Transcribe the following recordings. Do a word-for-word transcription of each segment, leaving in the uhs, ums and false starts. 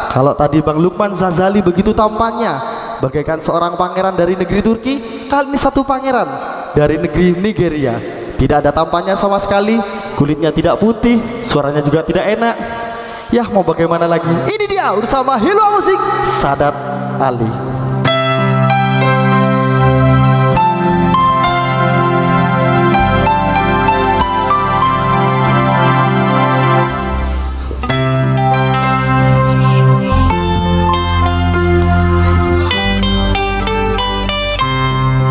Kalau tadi Bang Lukman Zazali begitu tampannya, bagaikan seorang pangeran dari negeri Turki, kali ini satu pangeran dari negeri Nigeria. Tidak ada tampannya sama sekali, kulitnya tidak putih, suaranya juga tidak enak. Ya, mau bagaimana lagi? Ini dia bersama Hilwa Musik, Sadat Ali.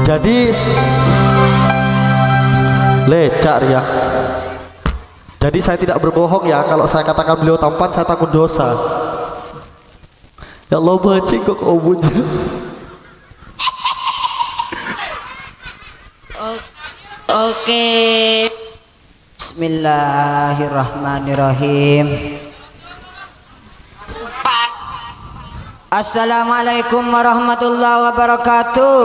Jadi, s-, lecak, Ria. Jadi, saya tidak berbohong, ya, kalau saya katakan beliau tampan, saya takut dosa. Ya Allah, bajing kok kau punya. O-, oke. Bismillahirrahmanirrahim. Assalamualaikum warahmatullahi wabarakatuh.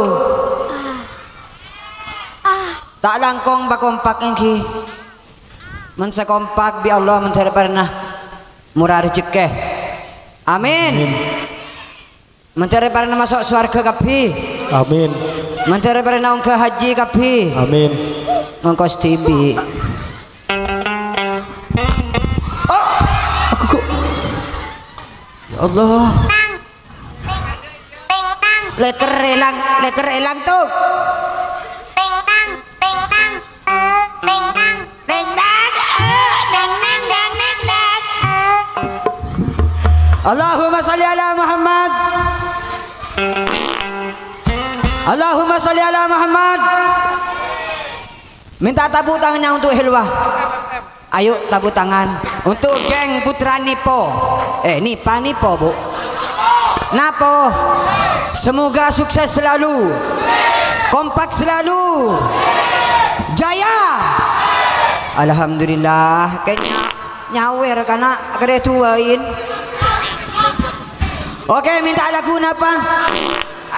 Ta' langkong pakompak èngghi. Mon sè kompak bi' Allah, mon dhâri parèna mora rejekkè. Amin. Amin. Mon dhâri parèna maso' sowarghâ kabbhi. Amin. Mon dhâri parèna ongghâ haji kabbhi. Amin. Ngongkos dhibi'. Oh, aku kok. Ya Allah. Lèkèr èlang, lèkèr èlang, tuh. Deng, dang, eh, deng, dang, deng, deng, deng. Allahumma sholli ala Muhammad. Allahumma sholli ala Muhammad. Minta tepuk tangannya untuk Hilwa. Ayo, tepuk tangan untuk geng Putra Nipo. Eh, Nipa Nipo, Bu. Napo? Semoga sukses selalu. Kompak selalu. Jaya. Alhamdulillah. Kayaknya nyawer kana' kere duwain. Oke, minta lagu napa?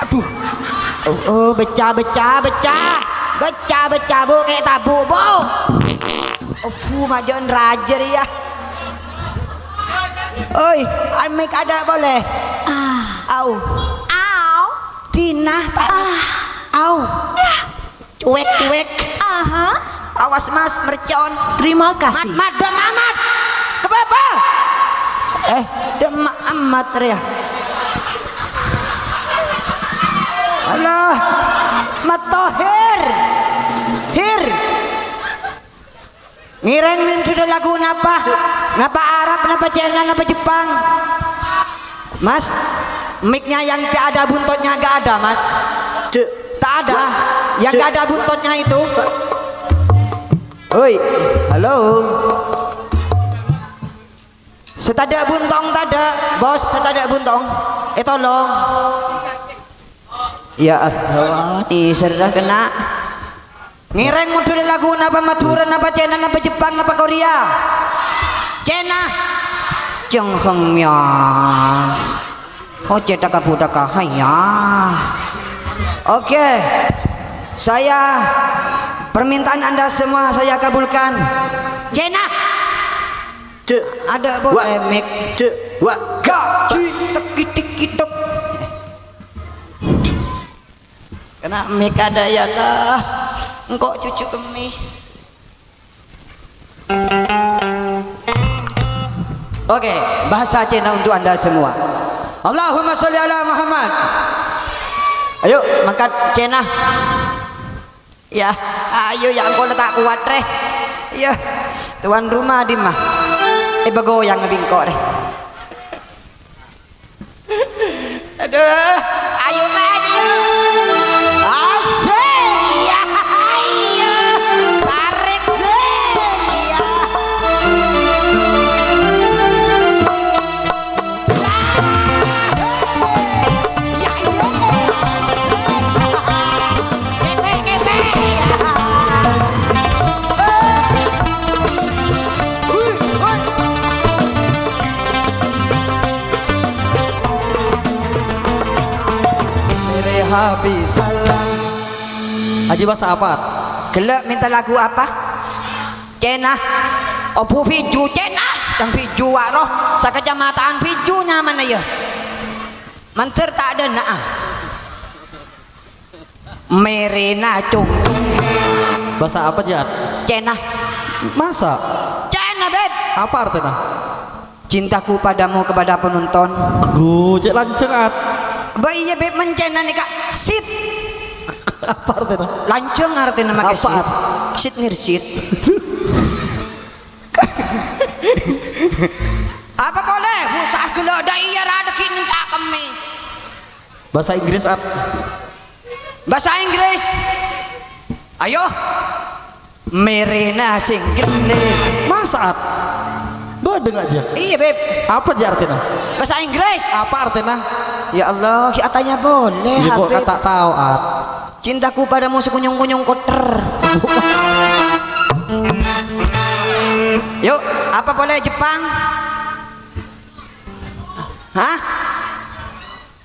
Aduh. Oh, oh, becca, becca, becca. Becca, becca, Bu, kè' tabu', Bu. Oh, fu, majâ'ân rajâ rèya. Oi, amik ada boleh? Ah. Au. Au. Tina, Pak. Ah. Au. Cuek, cuek. Aha. Awas, Mas, mercon. Terima kasih. Mat, mat, dem amat. Kebaba. Eh, dem amat, Ria. Alah, Mat Tohir. Hir. Ngèrèng mènta lagu napa? Napa Arab, napa Cina, napa Jepang? Mas, mic-nya yang tak ada buntutnya nggak ada, Mas. Cek. Tak ada. Wah. Yang nggak ada buntutnya itu. Woi, halo. Sè tadâ' buntong tadâ', Bos, sè tadâ' buntong. Eh, tolong. Ya Allah, ni serra kena. Ngèrèng modul lagu napa Madhurâ, napa Cina, napa Jepang, napa Korea? Cina. Jeng Heng Mya. Oh, cetaka budaka, haiya. Oke. Saya, permintaan Anda semua saya kabulkan. Cina. Cek. Ada, Bu, wa. Eh, mic. Cek. Wa. Gak. Cek. Tek, kitik, kituk. Kena mic ada, ya Allah. Engkau cucu kami. Oke, bahasa Cina untuk Anda semua. Allahumma sholli ala Muhammad. Ayo, mangkat Cina. Ya, ayo ya, engko' la ta' kowat, rè. Ya, tuan rumah dimma? Eh, begoyang bingko', rè. Aduh, ayo, maju. Asik, ya, iya. Tarik, sik, ya. Haji, bahasa apa? Gellâ' mènta lagu apa? Cèna. Obu biju cèna. Yang biju waro. Sakacamatan Pijo nyamana, iyâ. Mandhâr ta' dâ' enna'a. Mèrèna congcong. Bhâsa apa, Jat? Cèna. Masa? Cèna, Beb. Apa artèna? Cintaku padamu kepada penonton. Ghu, cè' lanjhâng, At. Bâ iyâ, Beb, mon cèna nèka sit. Apa artèna? Lanjhâng artèna makè sit. Apa, At? Sit ngèrsit. Apa polè? Bhâsa ghellâ' dâ' iyâ ra dhâggi' nèng ca'kemmè. Bhâsa Inggris, At. Bhâsa Inggris. Ayo. Mèrèna sèngghâna. Masa, At? Bâdâ nga', Jat? Iyâ, Beb. Apa, Jat, artèna? Bhâsa Inggris. Apa artèna? Ya Allah, ya tanya boleh, Iyâ, kok Habib. Ta' tao, At. Cintaku padamu sakonyong-konyong kotor. Yuk, apa polè Jepang? Hah?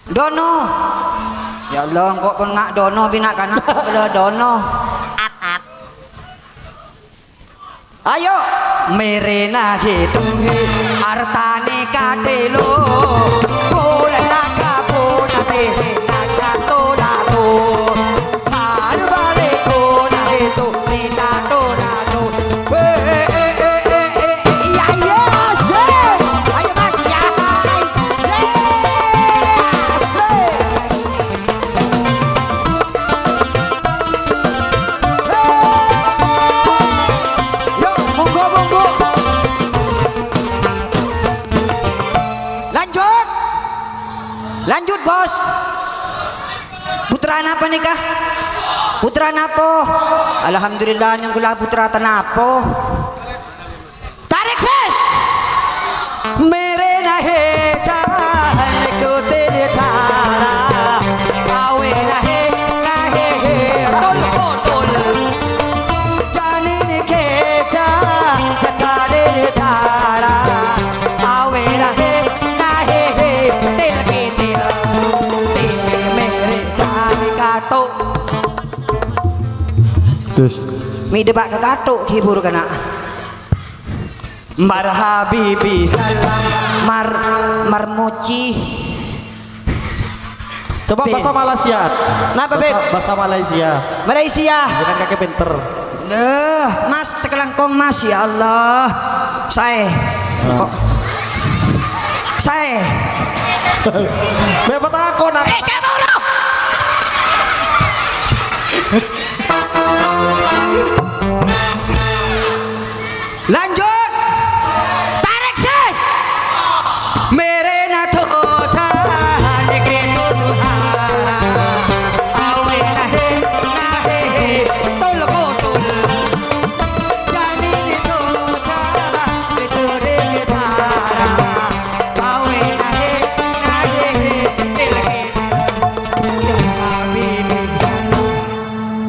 Dono. Ya Allah, engko' pon nga' dono bi' na'-kana' kok bâlâ dono. At, at. Ayo, mèrèna ghi' tongghâ artanè katèlo. Polana kabuna tèhè naka tolato. Ayo bâli kona hèto rèna tolato. Wè, eh, eh, eh, eh, eh, eh, iyâ, iyâ, sè. Ayo, Mas, ya. Wè, asik. Yo, monggo, monggo. Lanjut. Lanjut, Bos. Putra napa nèka? Putra napa? Alhamdulillah, nyengkola putra tanapo. Tarèk, ses! Mèrèna hèjân kote dâtara, awèna hè, na hè, hè, tol, tol, tol. Jhâ' nèng kèjhâ, jhâ' kalè dâtara, awèna hè, na hè, hè, til kètil, til mèrèna kato. Terus. Mi' dâpa' ka kato, ghibur kana'. Marhabibi salam mar-, marmoji. Coba bahasa Malaysia. Napa, Beb? Bahasa, bahasa Malaysia. Malaysia. Jangan kakek pinter. Leh, Mas, sakalangkong, Mas, ya Allah. Saè. Ah. Kok. Saè. Beb, apa takon, ah? Eh, jangan marah. Lanjut. Tarèk, ses. Mèrèna tosa dikit Tuhan. Awe nahe, nahe, tol kotul. Jani tosa dikit Tuhan. Awe nahe, nahe, tilke. Ya Habibi.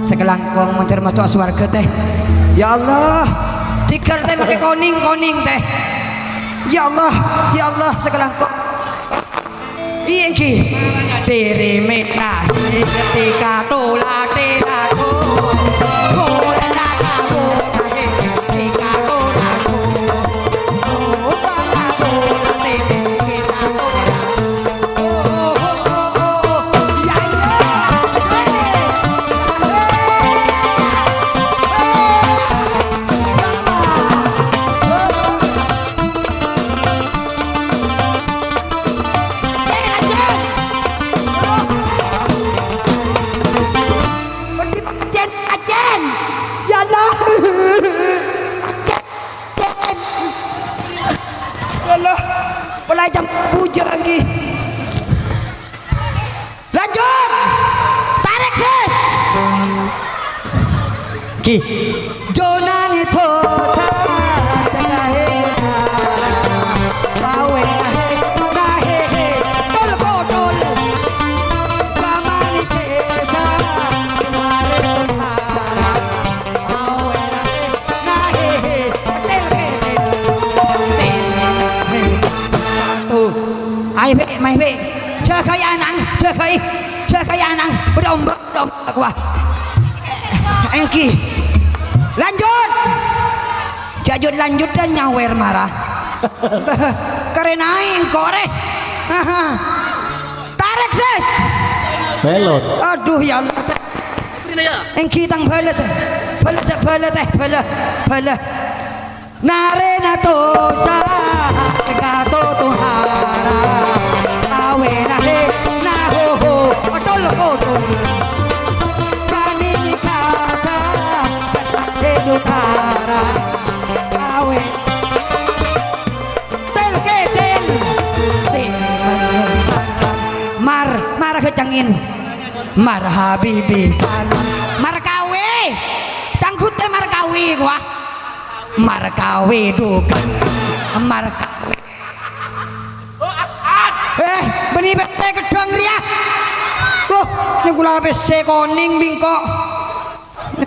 Sakalangkong mandhâr maso' sowarghâ, tè. Ya Allah, tigal, tè, make koning-koning, tè. Ya Allah, ya Allah, sakalangkong. Iyâ, èngghi. Diri mènta, ketika tolak, tolak, tolak, tolak, ketika tolak, tolak, tolak, ketika tolak. Ya Allah. Ken. Ya Allah, mulai jam tujuh lagi. Lanjut. Tarik, sis. Ki. Jonani tota, cekahe, bawe nahe, nahe, tol kotol. Kamani cesa, kemarin tentara. Ayo, Bek, mayu, Bek. Jâgâi ana'na, jâgâi. Jâgâi ana'na. Bâdâ ombak, bâdâ ombak, wah. Èngghi. Lanjut. Jâ' lanjut dan nyawer mara. Karè naè' engko' rè. Tarèk, Sis. Belot. Adhu, ya Allah. Èngghi tang bhâlâ, Sis. Bhâlâ, Sis, bhâlâ, Tèh, bhâlâ. Bhâlâ. Narèna tosa, katotohara. Awèna he, nahoho, otol-kotol. Bâni kata, he dutara. Awè. Tel kedel. Mar, mar kecangin. Mar habibi salam. Mar kawe. Canggut e mar kawe gua. Mar kawe dukan. Mar kawe. Eh, bânnè pèssè ghedhâng rèya. Wah, nyèkola pèssè konèng bingko.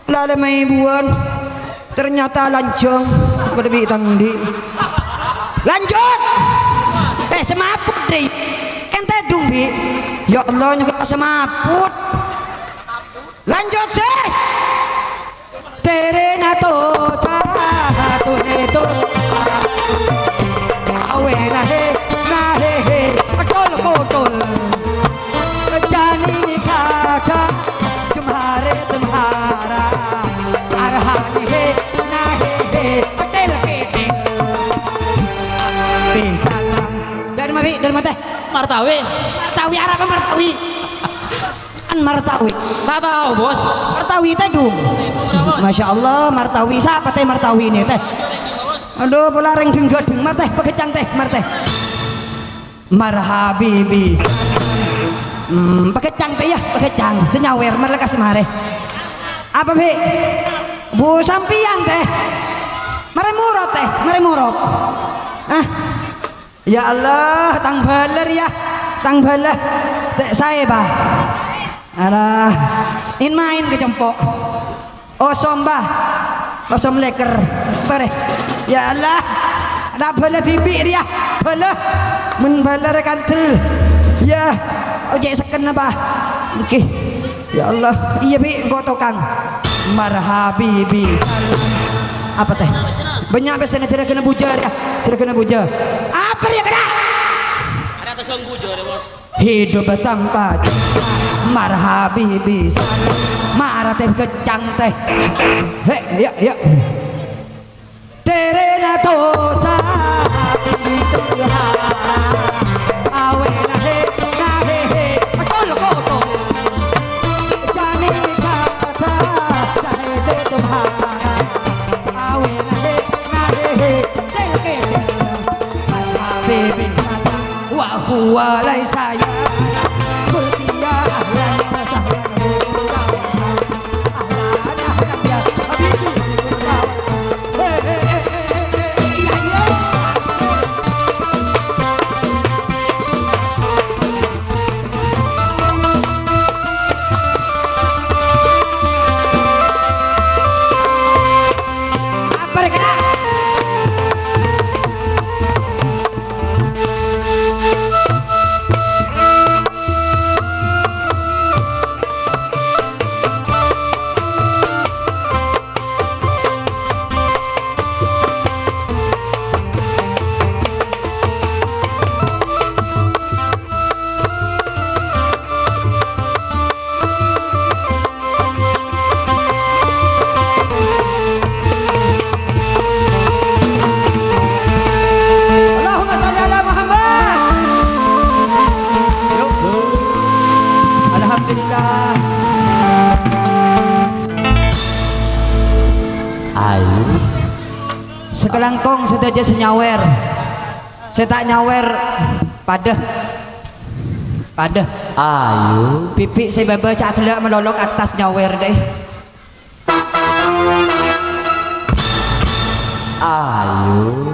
Lalem èbuwân, ternyata lanjhâng, kadhâ' bi' tang andi'. Lanjut! Eh, semaput, Dri. Ènte dhung, Bi'. Ya Allah, nyèngko' semaput. Lanjut, Sis. Terena to, satu itu. Awe nahe, nahe, he. Adol kodol. Jani kaka, jemhare jemhara. Arhani he, nahe he, petel ketel. Bisa. Dari mari, dari mata. Martawi. Martawi, arapa Martawi? An Martawi. Tak tahu, Bos. Martawi teh, Dung. Masya Allah, Martawi. Sapa teh Martawi ini teh? Aduh, pola reng denggadeng, mar teh, pagecang teh, mar teh. Marhabibi. Hmm, pagecang teh ya, pagecang. Senyawer, mar lekas mare. Apa, Bi? Bu, sampeyan teh. Mare murot teh, mare murot. Ah. Ya Allah, tang bhâlâ rèya, tang bhâlâ. Te' saè, Pa'. Alah, in-maèn ka compo'. Osom, Pa'. Osom lèker. Torè. Ya Allah, ta' bhâlâ dhibi' rèya. Bhâlâ. Mon bhâlâ rè kandel. Ya, ojek sekenna, Pa'. Ngghi. Ya Allah, iyâ, Bi', engko' tokang. Marhabibi salam. Apa teh? Bânnya' pèssèna jhârâghânna bujâ, ya. Jhârâghânna bujâ. Apa ya, kena? Hidup tanpa cinta. Marhabibi salam. Mara teh gecang teh. He, ya, ya. Terena tosa di Tuhan. Awe nahe, nahe, he, betul kotor. Jani kata, cahaya Tuhan. Awe nahe, nahe, he, telke. Habibi, wa huwa laisa ya. Kulkiya ahlan wa sahlan. Allahumma shalli ala Muhammad. Yuk. Alhamdulillah. Ayo. Sakalangkong sadhâjâ sè nyawèr. Sè ta' nyawèr padâ. Padâ. Ayo. Bibi' sè bâbâ ca'na ghellâ' malolo ka attas nyawèr, dâ'. Ayo.